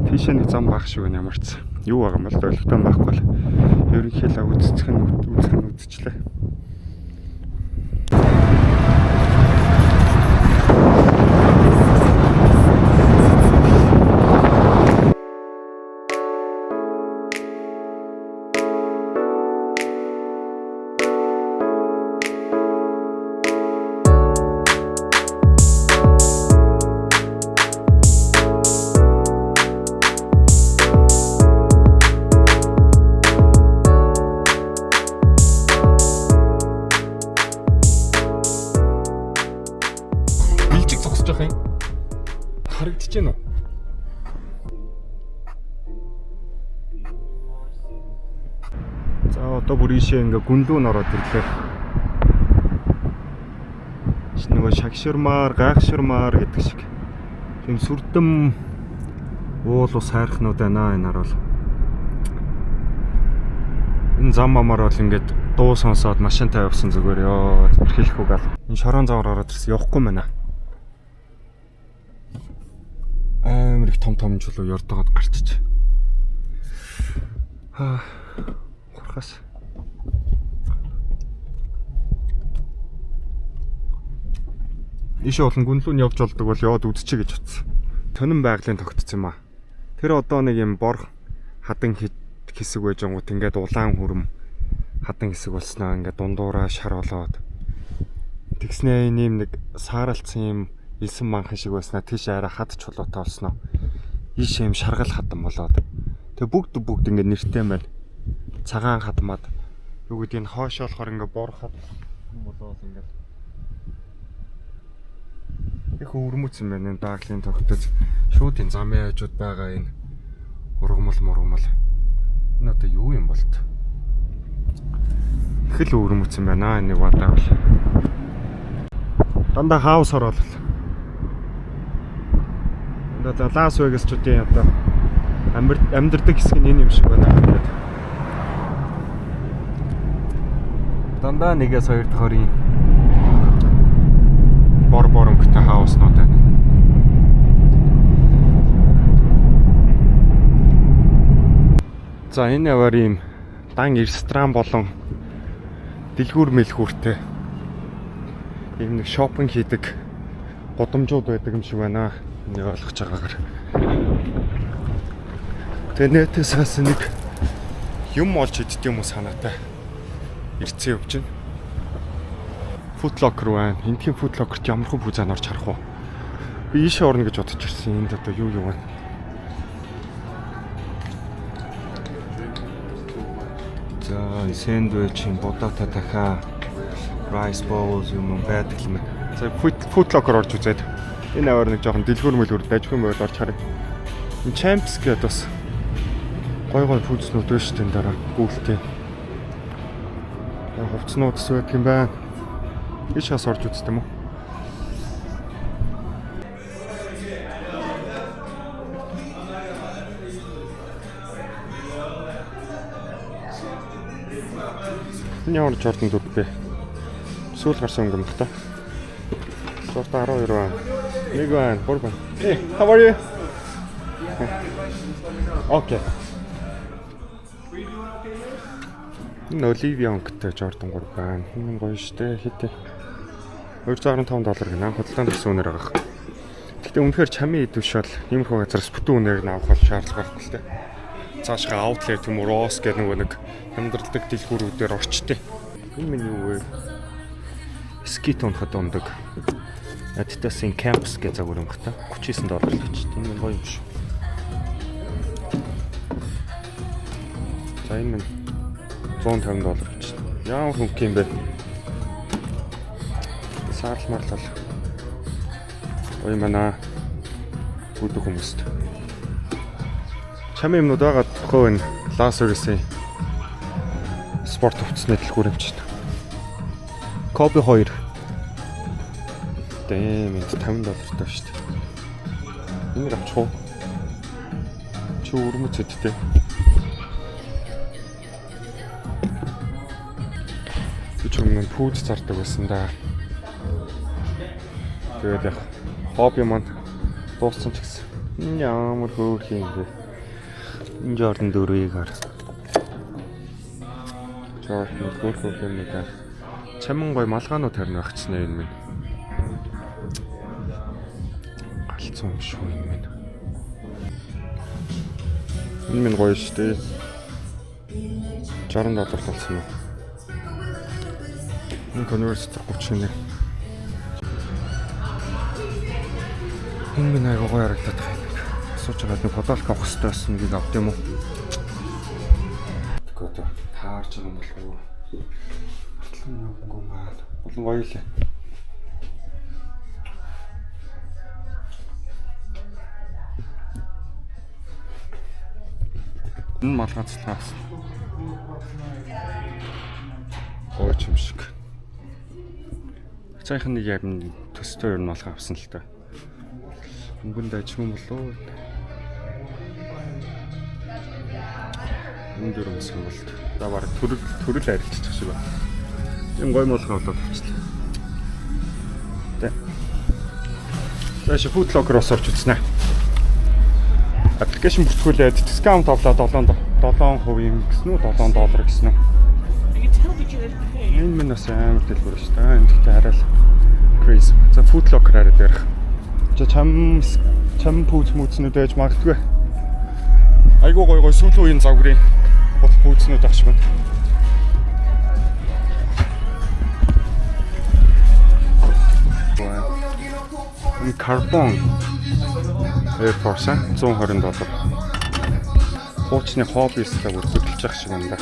Тийшээ нэг зам байх шиг байна ямар ч. Юу байгаа юм бол ойлгохтой байхгүй л. Ерөнхийдөө үзэх нь үзэх нь үзчихлээ. Бэлжиг зогсож байгаа юм. Харагдаж байна уу? За одоо бүр ийшээ ингээ гүнлүү н ороод ирлээ. Чи нөгөө шагширмаар, гайхширмаар гэдэг шиг. Тийм сүрдэм уул ус хайрхнууд байна энэ нар бол. Энэ зам мамаар бол ингээд дуу сонсоод машинтай явсан зүгээр ёо хэлэхгүй гал. Энэ шорон замаар ороод ирсэн явахгүй мэнэ. Амар их том том чулуу ёрдогод гарчиж. Аа хурхаас. Ийшээ болон гүнлүү нь явж болдог бол яваад үзчихье гэж утсан. Тонин байгалийн тогтцсон юм аа. Тэр одоо нэг юм бор хадан хэсэг байж ангууд ингээд улаан хүрм хадан хэсэг болсноо ингээд дундуураа шар болоод тэгснээ ийм нэг сааралцсан юм элсэн манхан шиг байснаа тийш арай хад чулуутай болсноо. Ийшээ юм шаргал хадан болоод Тэгээ бүгд ингээд нэртэй юм байна. Цагаан хадмаад. Юу гэдэг нь хойш болохоор ингээд бор хад юм болоод ингээд их өвөрмөц юм байна. Энэ дааглын тогтоц шууд энэ замын хажууд байгаа энэ ургамал мургамал. Энэ одоо юу юм болт? Их л өвөрмөц юм байна. Энийг бадаавал. Дандаа хаус ороолол. Одоо Лас Вегасчуудын одоо амьдардаг хэсэг нь энэ юм шиг байна гэдэг. Дандаа нэгээс хоёр дахь хорийн бор бор өнгөтэй хауснууд байна. За энэ аваар ийм дан ресторан болон дэлгүүр мэлгүүртэй ийм нэг шопинг хийдэг гудамжууд байдаг юм шиг байна. Миний ойлгож байгаагаар. Тэгээ нэтээс бас нэг юм олж иддэг юм уу санаатай ирцэн явж байна. Foot Locker байна. Эндхийн Foot Locker ч ямархан пүүзэн орж харах уу? Би ийшээ орно гэж бодож ирсэн. Энд одоо юу юу байна? За, сэндвич, будата дахаа, rice bowls юм байдаг юм. За, Foot Locker орж үзээд энэ аваар нэг жоохон дэлгүүр мэлгүүр дажгүй мөрөд орж харъя. Энэ Champs гэдэг бас гой гой пүүзнүүд байна шүү дээ энэ дараа гүйлтэй. Хувцснууд бас байдаг юм байна. Ийш хас орж үздэг юм уу? Энэ ямар Jordan 4 бэ? Сүүл гарсан өнгө юм бах та. Jordan 12 байна. 1 байна, 3 байна. Hey, how are you? Okay. Энэ Olivia өнгөтэй Jordan 3 байна. Энэ гоё штэ. Хэдий $215 гэнэ. Худалдаанд гэсэн үнээр байгаа. Гэхдээ үнэхээр чамын идэвш бол иймэрхүү газараас бүтэн үнээр нь авах бол шаардлага байхгүй л дээ. Цаашгаа outlet юм уу Ross гэх нөгөө нэг хямдарладаг дэлгүүрүүдээр орчтой. Энэ миний юу вэ? Скит унахад ундаг. Adidas-ийн Campus гэж загвар юм бах та. $39 л гэж. Энэ минь гоё юм шүү. За энэ минь $150 гэж. Ямар хөнгө юм бэ? Саарл марлал. Гоё юм байна. Бүдэг хүмүүст. Чамын юмнууд байгаа тохоо энэ Лас Вегасийн спорт хувцсны дэлгүүр юм чинь. Kobe 2. Дэм энэ $50 шүү дээ. Энэ авчих уу? Чи өрмөц өдтэй. Би ч өмнө пүүз зардаг байсан да. Тэгээд яг хобби маань дууссан ч гэсэн. Ямар хөөх юм бэ? Энэ Jordan 4-ийг хар. Jordan хөөх хөөх юм нэг. Чамин гой малгаанууд харин байх чинь энэ минь. Галзуу юм шүү энэ минь. Энэ минь гоё шүү дээ. $60 болсон уу? Энэ Converse 31. Энэ минь айгуу гоё харагдаад байна. Асууж байгаа нэг футболк авах хэрэгтэй байсан нэгийг авд юм уу? Тэгэхгүй одоо таарч байгаа юм болов уу? Атлан юмгүй маань. Болон гоё лээ. Энэ малгай цэцлэг авсан. Гоё юм шиг. Цайхан нэг юм төстэй ер нь малгай авсан л та. Өнгөнд ажим болов уу? Энэ дөр өмсөн болт. За баг төрөл арилжчих шиг байна. Энэ гоё малгай болоод авчлаа. Тэ. За ши Foot Locker бас орж үзнэ. Аппликейшн бүртгүүлээд дискаунт авлаа 7% юм гэсэн үү? $7 гэсэн үү? Энэ минь бас амар дэлгүүр шүү дээ. Энэ гэхдээ арай л crazy. За Foot Locker арай дээрх. За чам пүүз мүзнүүд байж магадгүй. Айгуу гоё гоё сүүлийн үеийн загварын бут пүүзнүүд ах шиг байна. Энэ Carbon Air Force $120. Хуучны хоол ёслог хөдөлж байгаа шиг байна да.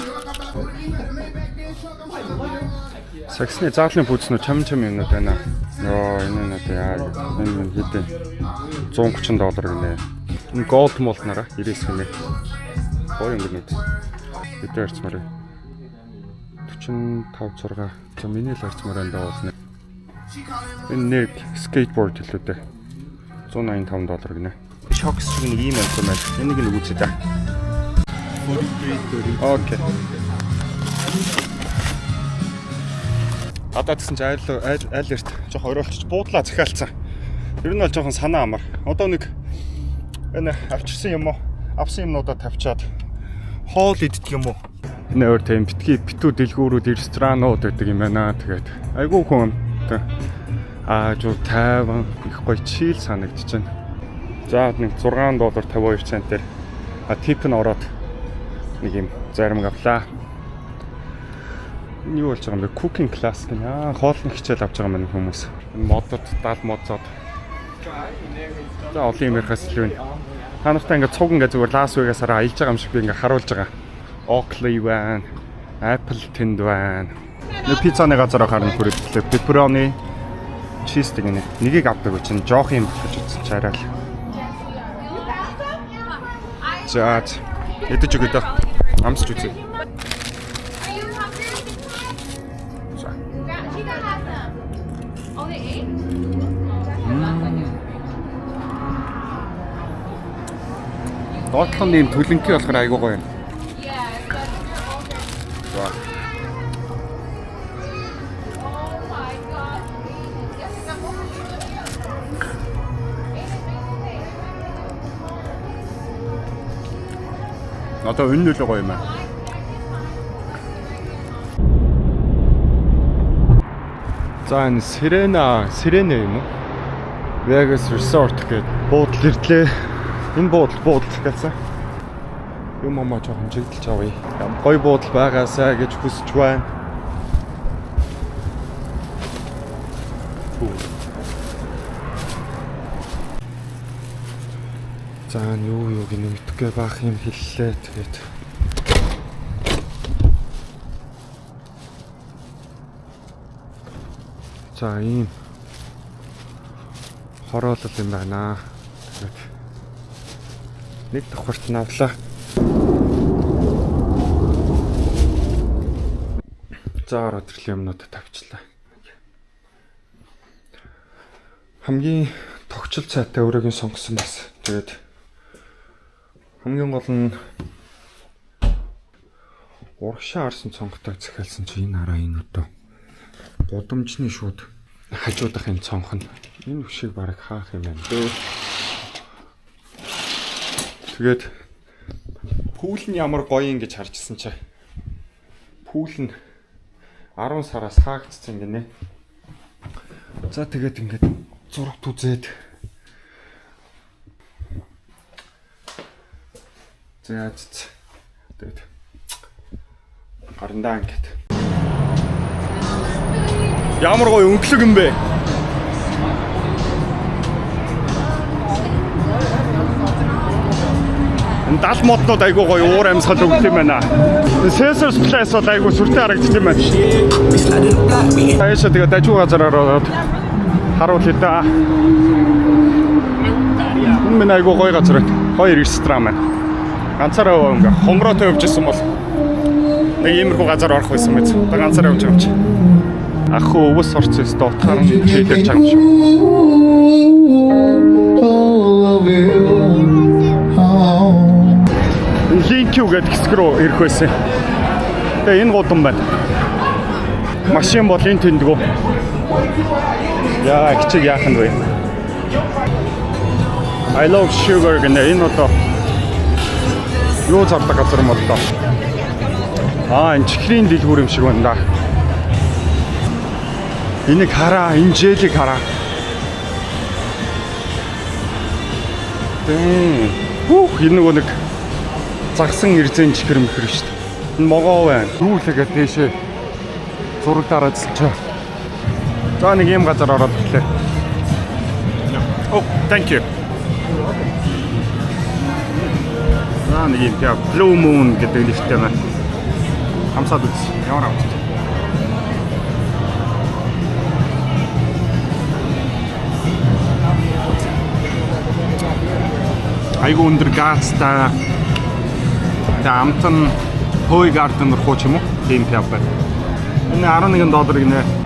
Саксны заалны пүүзнүүд чам чам юмнууд байна. Йоо, энэ нь одоо яа. Энэ хэдэн $130 гинэ. Энэ gold mold нараа 99 гинэ. Гоё өнгөнүүд. Хэдэн харьцмаар вэ? 45 6. За миний л харьцмаар энэ болно. Энэ нэг скейтборд хэлээ дээ. $185 гинэ. Шокс шиг нэг ийм юм байна. Энийг нэг үзье да. 43.30. Окей. Одоо тэгсэн чинь айл эрт жоох оройлчих буудлаа захиалцсан. Ер нь бол жоохон санаа амар. Одоо нэг энэ авчирсан юм уу? Авсан юмнуудаа тавьчаад хоол иддэг юм уу? Энэ өөр тийм битгий битүү дэлгүүрүүд, ресторанууд гэдэг юм байна. Тэгээд айгүй хүн аа жуу тайван их гоё chill санагдаж байна. За нэг $6.52 центээр tip нь ороод нэг юм заримг авлаа. Энэ юу болж байгаа юм бэ? Cooking class гэнэ. Аа, хоолны хичээл авч байгаа юм хүмүүс. Энэ модод дал модзоод. За олон юм ярихаас илүү байна. Та нартай ингээд цуг ингээд зүгээр Лас Вегасаараа аялж байгаа юм шиг би ингээд харуулж байгаа. Oakley байна. Apple тэнд байна. Нэг пиццаны газар харна хүрээлээ. Pepperoni cheese гэнэ. Нэгийг авдаг чинь жоох юм гэж утсан чараа л. За идэж өгөө дөө. Амсч үзье. За. Oh, they ate? Доотлон нь ийм төлөнхий болохоор айгуу гоё юм. Yeah, but you're older. За. Oh my god. Yes, I'm older. Одоо энэ нөлөө гоё юм аа. За энэ Serena, Serena юм уу? Vegas Resort гэдэг буудал ирлээ. Энэ буудал гэсэн. Юм амаа жоохон чиглэлж авъя. Гоё буудал байгаасаа гэж хүсэж байна. За энэ юу гэнэ мэдхгүй баах юм хэллээ. Тэгээд за ийм хороолол юм байна. Тэгээд нэг давхарт нь авлаа. За ороод ирлээ юмнуудаа тавьчлаа. Хамгийн тогтчол цайтай өрөөг нь сонгосон бас. Тэгээд хамгийн гол нь урагшаа харсан цонхтой захиалсан чи энэ хараа энэ өдөө гудамжны шууд хажуудах юм цонх нь энэ хөшийг бараг хаах юм байна дөө. Тэгээд pool нь ямар гоё юм гэж харжсэн чи. Pool нь 10 сараас хаагдсан гинэ. За тэгээд ингээд зурагт үзээд за тэгээд гарандаа ингээд ямар гоё өнгөлөг юм бэ? Энэ дал моднууд айгүй гоё уур амьсгал өгдөг юм байна. Caesars Palace бол айгүй сүртэй харагдчих юм байна. Аяша тэгээд дажгүй газар ороод харуулъя да. Энэ минь айгүй гоё газар байна. Гоё ресторан байна. Ганцаараа ингээ хомроотой явж исэн бол нэг иймэрхүү газар орох байсан мэт. Одоо ганцаараа явж байгаа юм чи. Ах хөө өвөс орц өстө утгаар нь чийлэж байгаа юм шиг. LinQ гэдэг хэсэг рүү ирэх байсан. Тэгээ энэ гудам байна. Машин бол энэ тэндгүү. Яа, хичиг яах нь вэ? I love sugar гэнэ энэ одоо юу зардаг газар юм бол доо. Аа, энэ чихрийн дэлгүүр юм шиг байна да. Энийг хараа, энэ жээлийг хараа. Тэн. Хүүх, энэ нөгөө нэг загсан эрзэн чихэр мэхэр шүү дээ. Энэ могоо байна. Юу лэгээ дээшээ зураг дараадсан чи. За нэг ийм газар ороод ирлээ. Oh, thank you. Нэг юм пиво Blue Moon гэдэг нэртэй байна. Хамсаад үз. Ямар амттай. Айгу өндөр газтай. Тэгээ амт нь Hoegaarden руу ч юм уу? Тийм пиво байна. Энэ 11 доллар гинэ.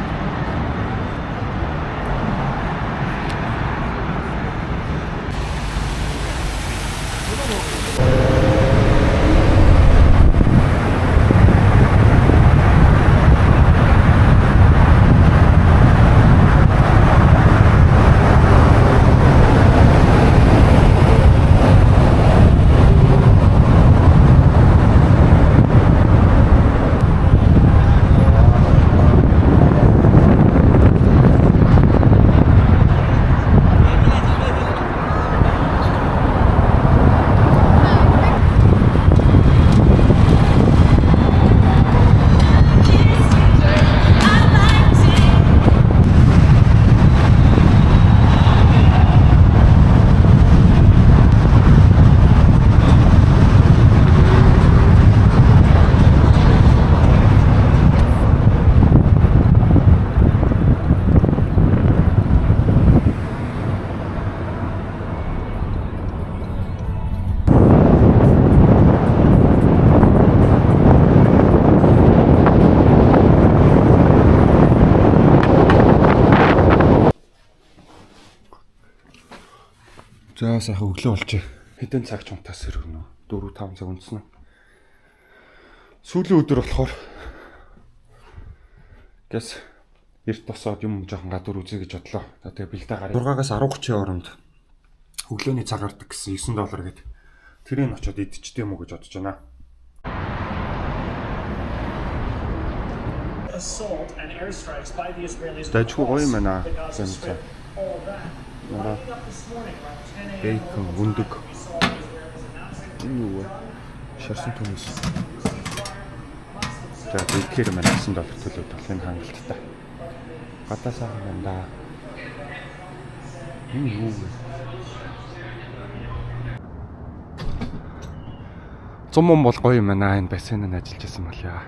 За сайхан өглөө болчих. Хэдэн цаг ч унтаас сэргэнэ. 4 5 цаг унтсан. Сүүлийн өдөр болохоор гэс эрт босоод юм жоохон гадуур үзье гэж бодлоо. За тэгээ бэлдээ гараа. 6-аас 10:30 хооронд өглөөний цаг гардаг гэсэн 9 доллар гээд тэрийг очиод идчихтэй юм уу гэж бодож байна. Assault and airstrikes by the Israelis Дажгүй гоё юм байна. the Gaza Зэн Strip, цай. all that. Нараа. Waking up this morning around 10 a.m. Бейкон, local өндөг. time, we saw the Israelis announcing Энэ юу вэ? Шарсан төмөс. За бэкер маань 9 доллар төлөөд бол энэ хангалттай. Гадаа сайхан байна да. Энэ юу вэ? Зум бол гоё юм байна. Энэ бассейн нь ажиллаж байсан бол яа.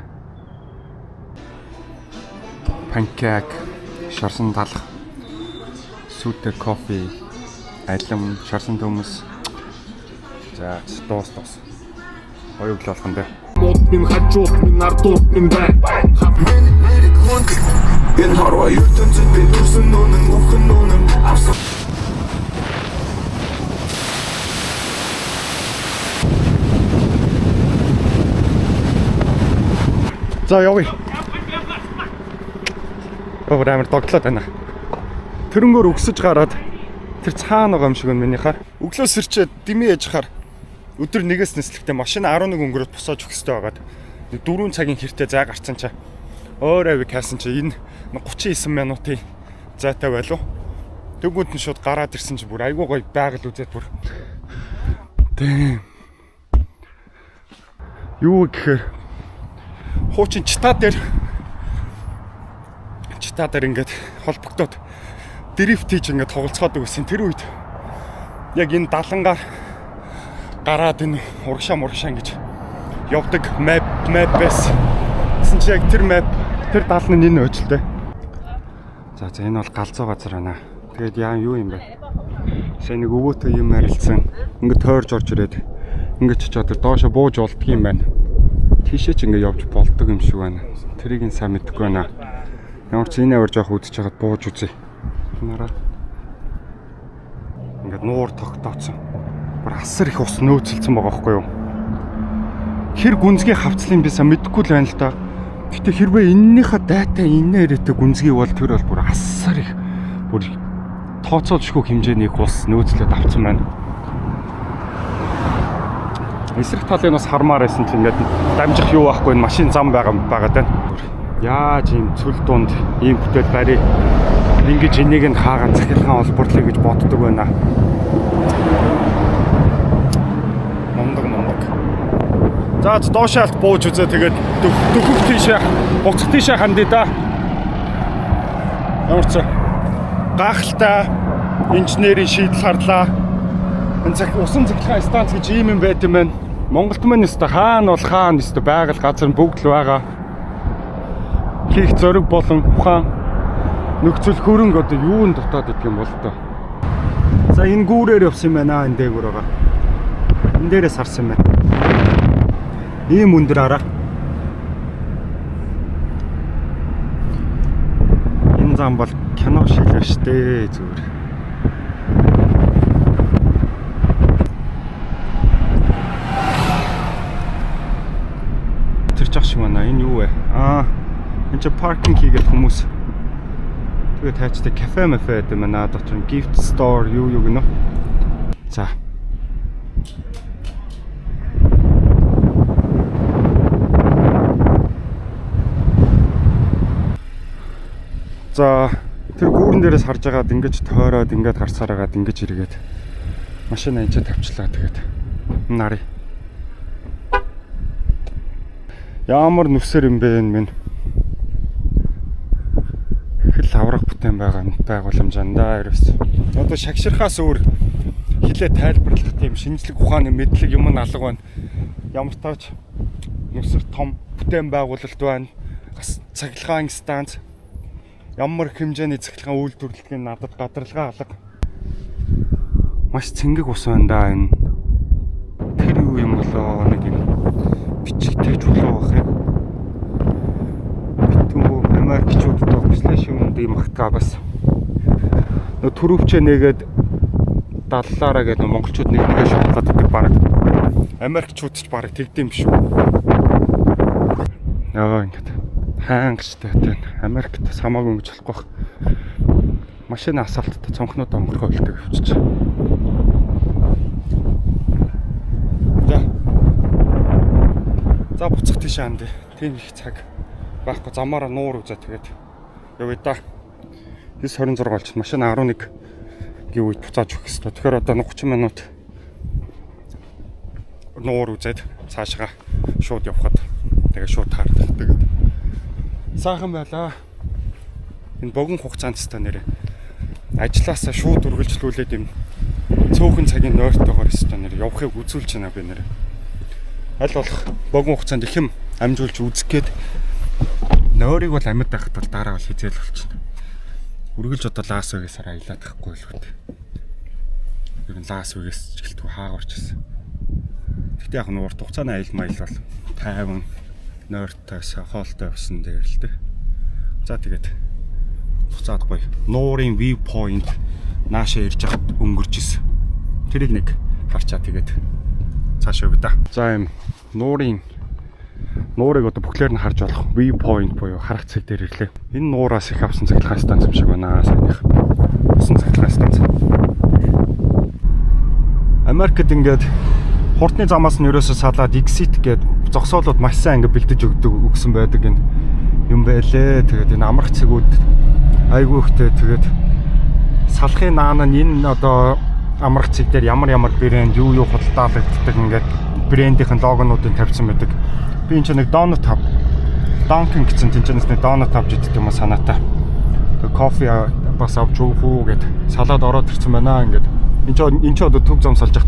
Pancake, шарсан талх, сүйтэй кофе, алим, шарсан төмөс. За дуус дуус. Гоё өглөө болох нь дээ. Мод минь хажууд минь ардууд минь бай. Энэ хорвоо ертөнцид би төрсөн үнэн үхэн үнэн авсан. За явъя. Өөр амар догтлоод байна. Тэрнгөөр өксөж гараад тэр цаана байгаа юм шиг байна миний хар. Өглөө сэрчээ дими яж хар. Өдөр нэгээс нислэгтэй машин 11 өнгөрөөд босоож өгөх хэрэгтэй байгаад 4 цагийн хэртэ зай гарцсан чаа. Өөр авиг хайсан чи энэ 39 минутын зайтай байлуу. Тэггүүнд нь шууд гараад ирсэн чи бүр айгүй гоё байгаль үзээд бүр. Тийм. Юу гэхээр хуучин чита дээр ингээд холбогдоод дрифт хийж ингээд тоглолцоод өгсөн тэр үед яг энэ далангаар гараад энэ урагшаа мурагшаа ингэж явдаг map байсан. Тэсэн чи яг тэр map тэр далны энэ өжилтэй. За за энэ бол галзуу газар байна. Тэгээд яа юу юм бэ? Сайн нэг өвөөтэй юм арилцсан. Ингээд тойрж орж ирээд ингээд ч очоод доошо бууж болдго юм байна. Тийшээ ч ингээд явж болдог юм шиг байна. Тэрийг нь сайн мэдэхгүй байна. Ямар ч энэ аваар жоох үдчихэж хагаад бууж үзье. Нараа. Ингээд нуур тогтооцсон. Бүр асар их ус нөөцөлдсөн байгаа байхгүй юу? Хэр гүнзгий хавцлын би сайн мэдэхгүй л байна л да. Гэтэ хэрвээ эннийхээ дайтай энэ ирээтэй гүнзгий бол тэр бол бүр асар их бүр тооцоолшгүй хэмжээний их ус нөөцлөд авцсан байна. Эсрэг талын бас хармаар байсан чинь ингээд дамжих юу байхгүй машин зам байгаа байгаад байна. Яаж ийм цөл дунд ийм бүтээл барь ингэж энийг нь хаагаад цахилгаан олборлоо гэж боддог байна. Мундаг мундаг. За доошоо алт бууж үзээ тэгээд дөхөх тийшээ буцах тийшээ хандъя да. Ямар ч гайхалтай инженерийн шийдэл харлаа. Энэ цаг усан цахилгаан станц гэж ийм юм байт юм байна. Монголд маань өстө хаана бол хаана өстө байгаль газар нь бүгд л байгаа. Хийх зориг болон ухаан нөхцөл хөрөнгө одоо юунд дутаад идэх юм бол тоо. За энэ гүүрээр явсан юм байна, энэ дээгүүр байгаа. Энэ дээрээс харсан юм байна. Ийм өндөр араа. Энэ зам бол кино шиг л штэ зүгээр. Тэр жах шиг байна. Энэ юу вэ? Аа, энэ чи parking хийгээд хүмүүс тэгээ тайчтай кафе мафе гэдэг юм байна. Дотор нь gift store юу юу гэнэ. За. За, тэр гүүрэн дээрээс харж агаад ингэж тойроод ингээд гарсаар агаад ингэж эргээд машина энэ ч тавьчлаа, тэгээд нарыг. Ямар нүсэр юм бэ энэ минь. Их л авраг бүтээн байгаа байгууламж андаа ерөөс. Одоо шагширхаас өөр хилээ тайлбарлах тийм шинжлэх ухааны мэдлэг юм нь алга байна. Ямар тач нүсэр том бүтээн байгуулалт байна. Бас цахилгаан станц, ямар хэмжээний цахилгаан үйлдвэрлэдэг нь надад гадарлага алга. Маш цэнгэг ус байна да энэ. Тэр юу юм болоо, нэг юм бичигтэй чулуу байх юм. Битүүн Америкчууд одоо хүслээ шивэнд юм хатгаа бас. Нөө түрүүвчээ нэгээд даллаараа гэдэг монголчууд нэг нэгэ шотлоод байдаг баг. Америкчууд ч баг тэгдэм биш үү? Яа, ингээд хайнгачтай байна. Америкт бас хамаагүй ингэж болохгүй бах. Машин асаалттай цонхнууд онгорхоо үлдэг явчих. За. За, буцах тийш анд. Тийм их цаг байхгүй, замаараа нуур үзээ, тэгээд явъя да. 9:26 болчихно. Машин 11-ийн үед буцааж өгөх хэрэгтэй. Тэгэхээр одоо 30 минут нуур үзээд цаашгаа шууд явхад тэгээд шууд таардах. Тэгээд сайхан байлаа. Энэ богино хугацаанд ч та нэрээ ажилласаа шууд үргэлжлүүлээд юм цөөхөн цагийн нойртойгоор өстой нэр явахыг үзүүлж байна би нэрээ. Аль болох богино хугацаанд их юм амжуулж үзэх гээд, нойрыг бол амьд байхад бол дараа бол хизээл болчихно. Үргэлж одоо Лас Вегасаар аялаад тахгүй л үү. Ер нь Лас Вегас ч гэлтгүй хаагуурч байсан. Гэхдээ яг нь урт хугацааны аял маял бол тайван нойртой хоолтой явсан дээр л дээ. За, тэгээд буцаад гоё. Нуурын view point наашаа ирж хахад өнгөрч исэн. Тэрийг нэг харчаа, тэгээд цаашаа явъя да. За, юм нуурын нуурыг одоо бүхлээр нь харж болох view point буюу харах цэг дээр ирлээ. Энэ нуураас их авсан цахилгаан станц юм шиг байна. Саяных. Усан цахилгаан станц. Америкт ингээд хурдны замаас нь ерөөсөө салаад exit гээд зогсоолууд маш сайн ингээд бэлдэж өгдөг өгсөн байдаг энэ юм байлээ. Тэгээд энэ амрах цэгүүд айгүй ихтэй, тэгээд салахын наана нь энэ одоо амрах цэг дээр ямар ямар брэнд юу юу худалдаалагддаг, ингээд брендийн логонуудыг тавьсан байдаг. Би энэ ч нэг donut хав Dunkin гэсэн тэнцэнэс нэг donut авч идэх юм санаатай. Тэгээд кофе бас авч уух уу гэд салаад ороод ирсэн байна ингээд. Энэ ч одоо төв зам салж хат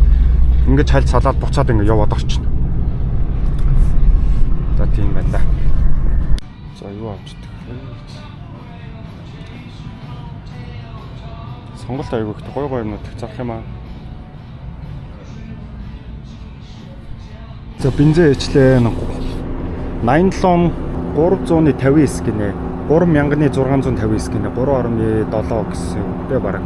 ингээд хальт салаад буцаад ингээд яваад орчихно. За, тийм байна да. За, юу авч идэх вэ? Сонголт аягүй их, гоё гоё юмнууд их зарах юм аа. За, бензин ичлээ. 87 359 гинэ. 3659 гинэ. 3.7 гэсэн үг дээ бараг.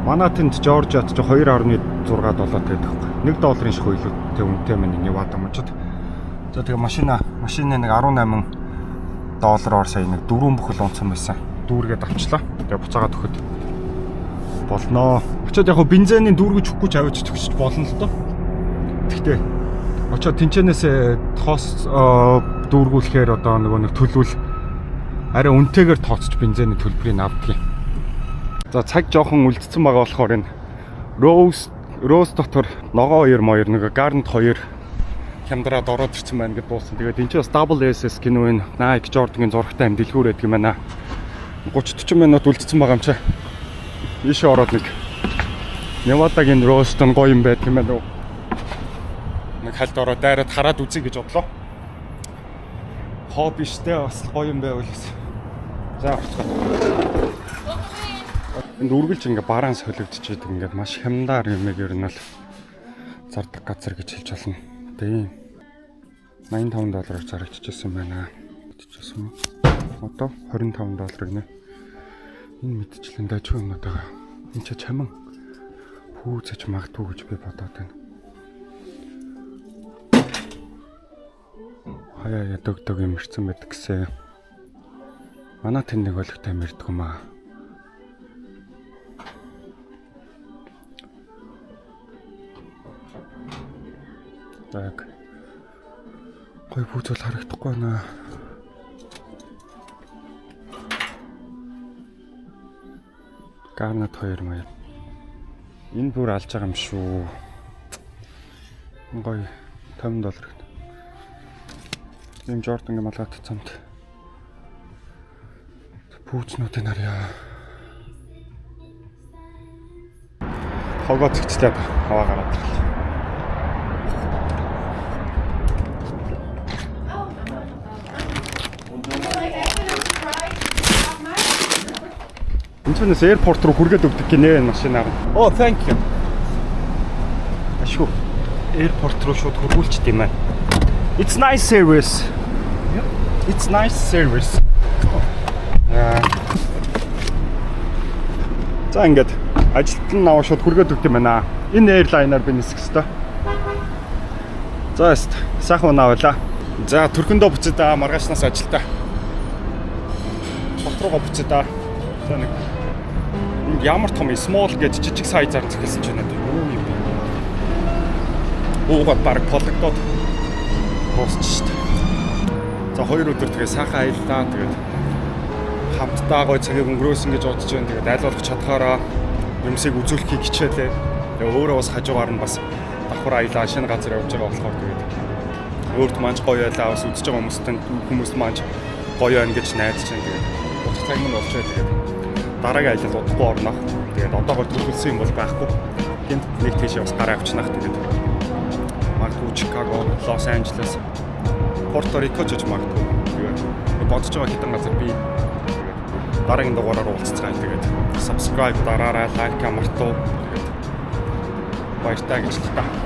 Манай тэнд Жоржиад ч 2.6 доллар гэдэг байхгүй. 1 долларын шиг илүү үнэтэй мэн Невада мужид. За, тэгээ машины нэг 18 доллараар сая нэг дөрвөн бүхэл унцсан байсан. Дүүргээд авчлаа. Тэгээ буцаагаад өгөхөд болноо. Очоод яг хөө бензиний дүүргэж өгөхгүй ч аваач төгсөж болно л доо. Тэгтээ очоод тэнчэнээс тоос дүүргүүлэхээр одоо нөгөө нэг төлвөл арай үнэтэйгээр тооцож бензиний төлбөрийг авдаг юм. За, цаг жоохон үлдсэн байгаа болохоор энэ Rose дотор ногоо хоёр моёр нэг Garnet хоёр хямдраад ороод ирсэн байна гэд дуусан. Тэгээд энэ ч бас Double SS кино, энэ Nike Jordan-ын зурагтай юм дэлгүүр байдаг юм байна. 30 40 минут үлдсэн байгаа юм чи. Ийшээ ороод нэг Невадагийн Rose-тон гоё юм байдаг юм байна уу? Нэг хальт ороод дайраад хараад үзье гэж бодлоо. Хоо биш те, бас гоё юм байвал бас. За, орцгоо. Энд үргэлж ингээ бараан солигдчихийдэг, ингээд маш хямдаар юмыг ер нь бол зардаг газар гэж хэлж болно. Тэгээ ийм 85 доллараар зарагдчихсан байна. Мэдчихсэн юм. Одоо 25 доллар гинэ. Энэ мэдчлэн дажгүй юмнууд байгаа. Энд чи чаман пүүцэж магадгүй гэж би бодоод байна. Хаяа ядаг дөг юм ирсэн байдаг гэсэн. Манай тэнд нэг ологтой мэрдэг юм аа. Так. Гой пүүц бол харагдахгүй байна. Гарнат 2 маяг. Энэ бүр алж байгаа юм шүү. Гоё 50 доллар гэнэ. Ийм Jordan малгайт цамт. Пүүцнүүдийг харъя. Хогоо цэгцлээд аваа гараад ирлээ. Энд чинээс airport руу хүргээд өгдөг гинэ энэ машинаар. Oh, thank you. Ашгүй. Airport руу шууд хүргүүлчихдээ юм байна. It's nice service. Yep. It's nice service. Yeah. За, ингээд ажилтан наваа шууд хүргээд өгд юм байна. Энэ airline-аар би нисэх хэвээр. За, яст. Сайхан унаа байлаа. За, төрхөндөө буцаа маргаашнаас ажилдаа. Хот руугаа буцаа. За, нэг энд ямар том small гэж жижиг size-аар зохиосон ч байна. Юу юм бэ? Уугаад баг полигдоод дуусчих шүү дээ. За, 2 өдөр тэгээ сайхан аяллаа. Тэгээд хамтдаа гой цагийг өнгөрөөсөн гэж бодож байна. Тэгээд аль болох чадхаараа юмсыг үзүүлэхийг хичээлээ. Тэгээ өөрөө бас хажуугаар нь бас давхар аялаа, шинэ газар явж байгаа болохоор тэгээд өөрт маань гоё байлаа. Бас үзэж байгаа хүмүүст хүмүүст маань гоё байна гэж найдаж байна. Тэгээд буцах цаг минь болж байна. Тэгээд дараагийн аялалд удахгүй орно. Тэгээд одоогор төлөвлөсөн юм бол байхгүй. Гинт нэг тийшээ бас гараа авчнах. Тэгээд магадгүй Чикаго, Лос Анжелес, Порто Рико ч гэж магадгүй. Тэгээд бодож байгаа хэдэн газар би. Тэгээд дараагийн дугаараар уулзцгаая. Тэгээд subscribe дараарай, like мартуу. Тэгээд баяртай гэж л та.